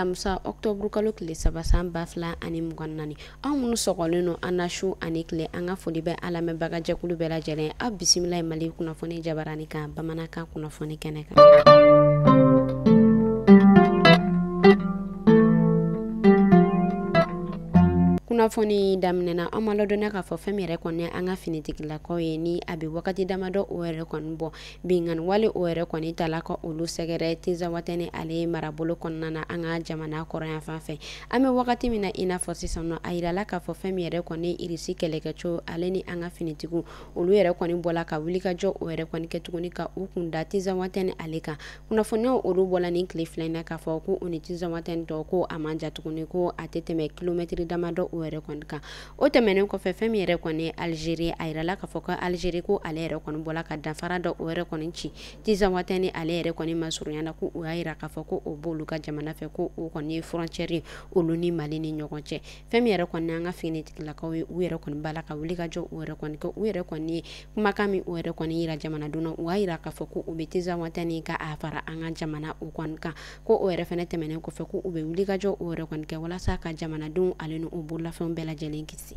Alamisa octobre kalo tile 3 san 2024. Aw minnu sɔgɔlen don an na su ani tile, an ka foli bɛ an lamɛnbagajɛkulu bɛɛ lajɛlen. Aw bisimila ye Mali kunnafoni jabarani kan bamanankan kunnafoni kɛnɛ kan. Kunnafoni daminɛna an ma ladɔnniya k'a fɔ fɛn min yɛrɛ kɔni an ka finitigilakaw ye ni a bɛ wagati damadɔ o yɛrɛ kɔni bɔ binkanni wale o yɛrɛ kɔni tala ka olu sɛgɛrɛ Tinzawatɛni ale marabolo kɔnɔna na an ka jamana kɔrɔnyanfan fɛ. An bɛ wagati min na i n'a fɔ sisan nɔ, a yirala k'a fɔ fɛn min yɛrɛ kɔni Irisi kɛlɛkɛcɛw ale ni an ka finitigiw olu yɛrɛ kɔni bɔla ka wulikajɔ o yɛrɛ kɔni kɛ tuguni ka u kun da Tinzawatɛni ale kan. Kunnafoniyaw olu bɔla nin tile fila in na k'a fɔ ko u ni Tinzawatɛni tɔ ko a man jan tuguni, ko a tɛ tɛmɛ kilomɛtiri damadɔ o yɛrɛ kɔni kan. O tɛmɛnen kɔfɛ, fɛn min yɛrɛ kɔni Algérie, a yirala k'a fɔ ko Algérie ko ale yɛrɛ kɔni bɔla ka danfara dɔ o yɛrɛ kɔni ci Tinzawatɛni ale yɛrɛ kɔni masurunya na, ko u y'a yira k'a fɔ ko o b'olu ka jamana fɛ, ko o kɔni ye frontière ye olu ni Mali ni ɲɔgɔn cɛ. Fɛn min yɛrɛ kɔni an ka finitigilakaw ye, u yɛrɛ kɔni b'a la ka wulikajɔ o yɛrɛ kɔni kɛ. U yɛrɛ kɔni ye kumakan min o yɛrɛ kɔni yira jamanadenw na, u y'a yira k'a fɔ ko u bɛ Tinzawatɛni ka a fara an ka jamana o kɔni kan, ko o yɛrɛ fɛnɛ tɛmɛnen kɔfɛ ko u bɛ wulikajɔ o yɛrɛ kɔni kɛ walasa ka jamanadenw ale ni u bololafɛnw bɛɛ lajɛlen kisi.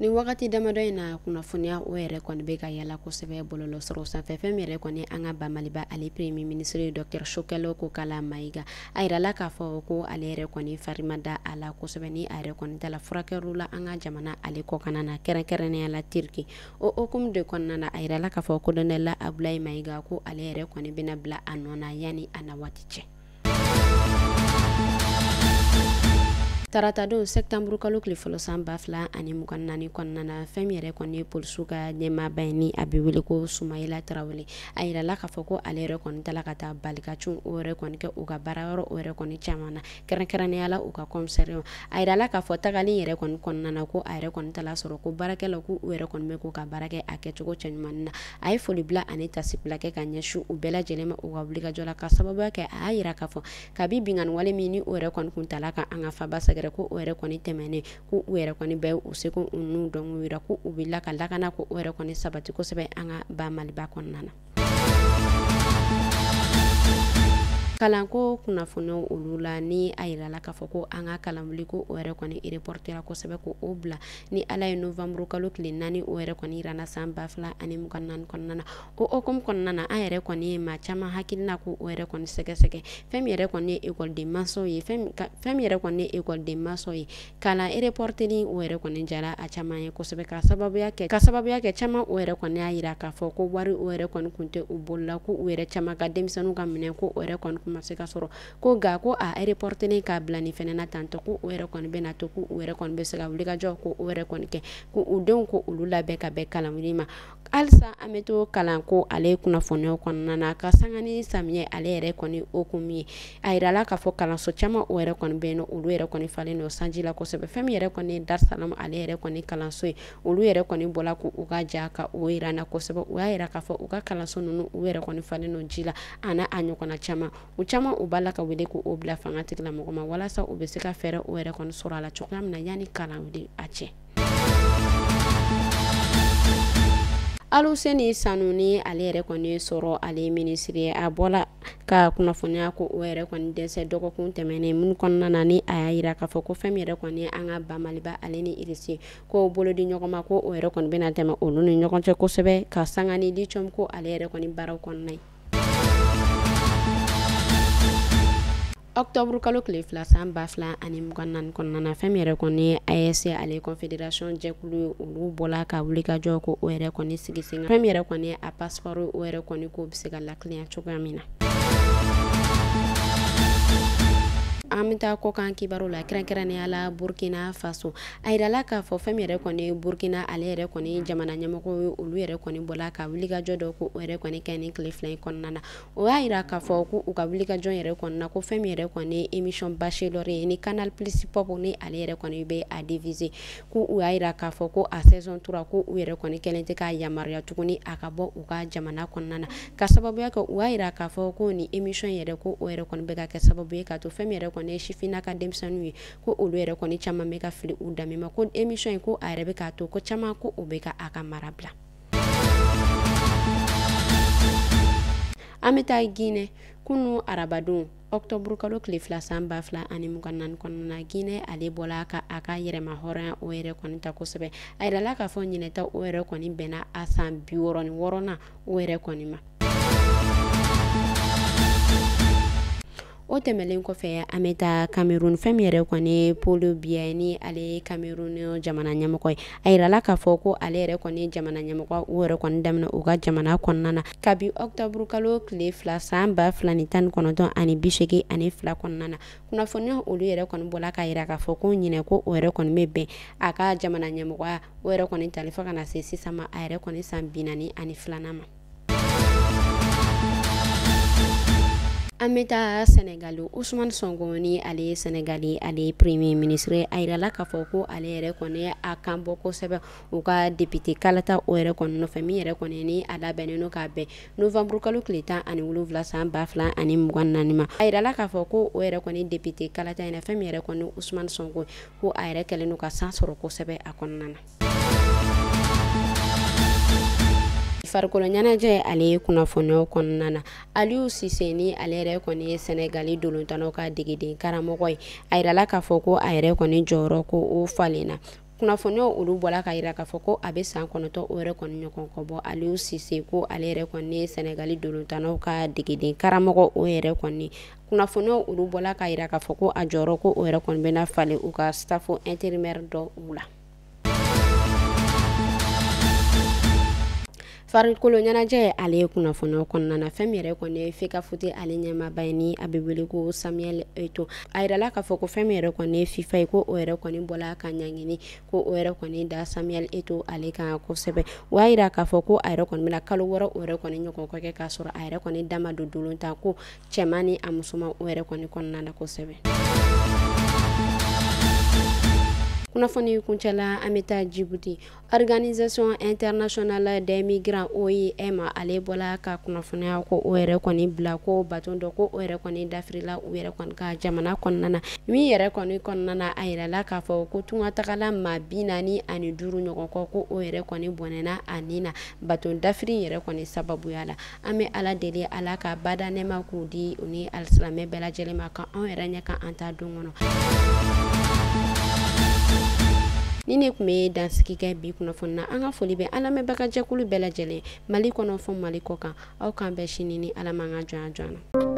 Ni wagati damadɔ in na, kunnafoniya o yɛrɛ kɔni bɛ ka yala kosɛbɛ bɔlɔlɔ sɔrɔ sanfɛ. Fɛn min yɛrɛ kɔni an ka ba Maliba ale premier ministre docteur Choguel Kokalla Maïga, a yirala k'a fɔ ko ale yɛrɛ kɔni fari ma da a la kosɛbɛ ni a yɛrɛ kɔni dala furakɛliw la an ka jamana ale kɔkanna na, kɛrɛnkɛrɛnnenya la Turki. O hukumu de kɔnɔna na, a yirala k'a fɔ colonel Abdoulaye Maïga ko ale yɛrɛ kɔni bɛna bila a nɔ na yanni a na waati cɛ. Taratadon septembre kalo tile fɔlɔ san 2024 kɔnɔna na, fɛn min yɛrɛ kɔni ye polisiw ka ɲɛmaaba ye ni a bɛ wele ko Sumayila Tarawele, a yirala k'a fɔ ko ale yɛrɛ kɔni taara ka taa balikacun o yɛrɛ kɔni kɛ u ka baarayɔrɔ o yɛrɛ kɔni caman na, kɛrɛnkɛrɛnnenya la u ka commissariat. A yirala k'a fɔ tagali yɛrɛ kɔni kɔnɔna na ko a yɛrɛ kɔni taara sɔrɔ ko baarakɛlaw k'u yɛrɛ kɔni bɛ k'u ka baara kɛ a kɛcogo cɛɲuman na. A ye foli bila ani tasibila kɛ ka ɲɛsin u bɛɛ lajɛlen ma u ka wulikajɔ la, ka sababuya kɛ a y'a yira k'a fɔ kabi binkanni wale min ni o yɛrɛ kɔni kun tala ka an ka faba sɛgɛrɛ, ko o yɛrɛ kɔni tɛmɛnen, ko u yɛrɛ kɔni bɛɛ u seko n'u dɔnko yira ko u bɛ la ka lakana ko o yɛrɛ kɔni sabati kosɛbɛ an ka ba Maliba kɔnɔna na. Kalanko kunnafoniw olu la, ni a yirala k'a fɔ ko an ka kalanwuli ko o yɛrɛ kɔni reportera kosɛbɛ ko o bila ni Ala ye novembre kalo tile 4 o yɛrɛ kɔni yirana san 2024 kɔnɔna na. O hukumu kɔnɔna na, an yɛrɛ kɔni ye maa caman hakilina ko o yɛrɛ kɔni sɛgɛsɛgɛ. Fɛn min yɛrɛ kɔni ye ekɔliden mansaw ye, fɛn min yɛrɛ kɔni ye ekɔliden mansaw ye, kalan reporteri o yɛrɛ kɔni jara a caman ye kosɛbɛ, ka sababuya kɛ caman o yɛrɛ kɔni y'a yira k'a fɔ ko wari o yɛrɛ kɔni kun tɛ u bolo la, ko u yɛrɛ caman ka denmisɛnninw ka minɛn ko o yɛrɛ kɔni kun ma se ka sɔrɔ, ko nka ko a reporteri k'a bila nin fɛnɛ na tantɔ, ko o yɛrɛ kɔni bɛna to ko u yɛrɛ kɔni bɛ se ka wulikajɔ ko o yɛrɛ kɔni kɛ ko u denw ko olu labɛn ka bɛn kalanwuli ma. Halisa an bɛ to kalanko ale kunnafoniyaw kɔnɔna na, ka sanga ni samiyɛ ale yɛrɛ kɔni hukumu ye, a yirala k'a fɔ kalanso caman o yɛrɛ kɔni bɛ yen nɔ, olu yɛrɛ kɔni falen don sanji la kosɛbɛ. Fɛn min yɛrɛ kɔni ye Dar Salam ale yɛrɛ kɔni kalanso ye, olu yɛrɛ kɔni bɔla k'u ka ja ka o yira na kosɛbɛ. U y'a yira k'a fɔ u ka kalanso ninnu u yɛrɛ kɔni falen don ji la, a n'a a ɲɔgɔnna caman. U caman u b'a la ka wele k'o bila fanga tigilamɔgɔ ma walasa u bɛ se ka fɛɛrɛ o yɛrɛ kɔni sɔrɔ a la cogoya min na yanni kalanwuli a cɛ. Aluseni Sanu ni ale yɛrɛ kɔni sɔrɔ ale minisiri ye, a bɔla ka kunnafoniya ko o yɛrɛ kɔni dɛsɛ dɔgɔkun tɛmɛnen minnu kɔnɔna na, ni a y'a yira k'a fɔ ko fɛn min yɛrɛ kɔni ye an ka ba Maliba ale ni Irisi ko bolodi ɲɔgɔn ma, ko o yɛrɛ kɔni bɛna tɛmɛ olu ni ɲɔgɔn cɛ kosɛbɛ, ka sanga ni lithium ko ale yɛrɛ kɔni baaraw kɔnɔna ye. Octobre kalo tile 2 san 2024 kɔnɔna na, fɛn min yɛrɛ kɔni ye AES ale confédération jɛkulu ye, olu bɔla ka wulikajɔ ko o yɛrɛ kɔni sigi sen kan. Fɛn min yɛrɛ kɔni ye a passeport o yɛrɛ kɔni k'o bɛ se ka latilenya cogoya min na. An bɛ taa kɔkan kibaru la, kɛrɛnkɛrɛnnenya la Burkina Faso. A yirala k'a fɔ fɛn min yɛrɛ kɔni ye Burkina ale yɛrɛ kɔni jamana ɲɛmɔgɔw ye, olu yɛrɛ kɔni bɔla ka wulikajɔ dɔ ko o yɛrɛ kɔni kɛ nin tile fila in kɔnɔna na. O y'a yira k'a fɔ ko u ka wulikajɔ yɛrɛ kɔni na, ko fɛn min yɛrɛ kɔni ye émission Bachelor ye ni Canal Plus Pop ni ale yɛrɛ kɔni bɛ a diffuser, ko u y'a yira k'a fɔ ko a saison 3 ko u yɛrɛ kɔni kɛlen tɛ k'a yamaruya tuguni a ka bɔ u ka jamana kɔnɔna na, ka sababuya kɛ u y'a yira k'a fɔ ko ni émission yɛrɛ ko o yɛrɛ kɔni bɛ ka kɛ sababu ye k'a to fɛn min yɛrɛ kɔni ye sifinna ka denmisɛnninw ye, ko olu yɛrɛ kɔni caman bɛ ka fili u danbe ma, ko émission in ko a yɛrɛ bɛ k'a to ko caman ko o bɛ ka a ka mara bila. An bɛ taa Guinée kunu arabadon octobre kalo tile 2 san 2024 kɔnɔna na, Guinée ale bɔla ka a ka yɛrɛma hɔrɔnya o yɛrɛ kɔni ta kosɛbɛ. A yirala k'a fɔ ɲinɛta o yɛrɛ kɔni bɛnna a san 66nan o yɛrɛ kɔni ma. O tɛmɛlen kɔfɛ, an bɛ taa Cameroun. Fɛn min yɛrɛ kɔni Paul Biya, ni ale ye Cameroun jamana ɲɛmɔgɔ ye, a yirala k'a fɔ ko ale yɛrɛ kɔni jamana ɲɛmɔgɔ o yɛrɛ kɔni daminɛ u ka jamana kɔnɔna na kabi octobre kalo tile 2 san 2019 82 kɔnɔna na. Kunnafoniya olu yɛrɛ kɔni bɔla k'a yira k'a fɔ ko ɲinɛ ko o yɛrɛ kɔni bɛ bɛn a ka jamana ɲɛmɔgɔya o yɛrɛ kɔni tali fo ka na se sisan ma, a yɛrɛ kɔni san 42nan ma. An bɛ taa Senegali. Ousmane Sonko, ni ale ye Senegali ale ye premier ministre, a yirala k'a fɔ ko ale yɛrɛ kɔni a kan bɔ kosɛbɛ u ka député kalata o yɛrɛ kɔni nɔfɛ, min yɛrɛ kɔni ni a labɛnnen don k'a bɛn novembre kalo tile 17 san 2024 ma. A yirala k'a fɔ ko o yɛrɛ kɔni député kalata in na, fɛn min yɛrɛ kɔni Ousmane Sonko, ko a yɛrɛ kɛlen don ka san sɔrɔ kosɛbɛ a kɔnɔna na. Farikolo ɲɛnajɛ ale ye kunnafoniyaw kɔnɔna na, Aliou Cissé, ni ale yɛrɛ kɔni ye Senegali dolontannaw ka degeden karamɔgɔ ye, a yirala k'a fɔ ko a yɛrɛ kɔni jɔyɔrɔ ko o falenna. Kunnafoniyaw olu bɔla k'a yira k'a fɔ ko a bɛ san 9 o yɛrɛ kɔni ɲɔgɔn kɔ bɔ. Aliou Cissé ko ale yɛrɛ kɔni ye Senegali dolontannaw ka degeden karamɔgɔ o yɛrɛ kɔni, kunnafoniyaw olu bɔla k'a yira k'a fɔ ko a jɔyɔrɔ ko o yɛrɛ kɔni bɛna falen u ka staff intérimaire dɔ u la. Farikolo ɲɛnajɛ ale ye kunnafoniyaw kɔnɔna na, fɛn min yɛrɛ kɔni ye FECAFOOT ale ɲɛmaaba ye, ni a bɛ wele ko Samuel Eto'o, a yirala k'a fɔ ko fɛn min yɛrɛ kɔni ye FIFA ye, ko o yɛrɛ kɔni bɔla ka ɲangini ko o yɛrɛ kɔni da Samuel Eto'o ale kan kosɛbɛ. O y'a yira k'a fɔ ko a yɛrɛ kɔni bɛna kalo 6 o yɛrɛ kɔni ɲɔgɔn kɛ k'a sɔrɔ a yɛrɛ kɔni da ma don dolontan ko cɛman ni a musoman o yɛrɛ kɔni kɔnɔna na kosɛbɛ. Kunnafoni kuncɛla, an bɛ taa Djibouti. Organisation internationale des migrants, OIM, ale bɔla ka kunnafoniya ko o yɛrɛ kɔni bila ko bateau dɔ ko o yɛrɛ kɔni dafirila u yɛrɛ kɔni ka jamana kɔnɔna na, min yɛrɛ kɔni kɔnɔna na, a yirala k'a fɔ ko tungatagala maa 45 ɲɔgɔn kɔ ko o yɛrɛ kɔni bɔnɛna a nin na bateau dafiri yɛrɛ kɔni sababuya la. An bɛ Ala deli, Ala ka bada nɛma k'u di u ni alisilamɛ bɛɛ lajɛlen ma, ka anw yɛrɛ ɲɛ kan an ta don kɔnɔ. Ni ne tun bɛ dansigi kɛ bi kunnafoni na. An ka foli bɛ an lamɛnbaga jɛkulu bɛɛ lajɛlen, Mali kɔnɔ fɔ Mali kɔ kan. Aw k'an bɛn sini ni Ala m'an ka jɔnya jɔ na.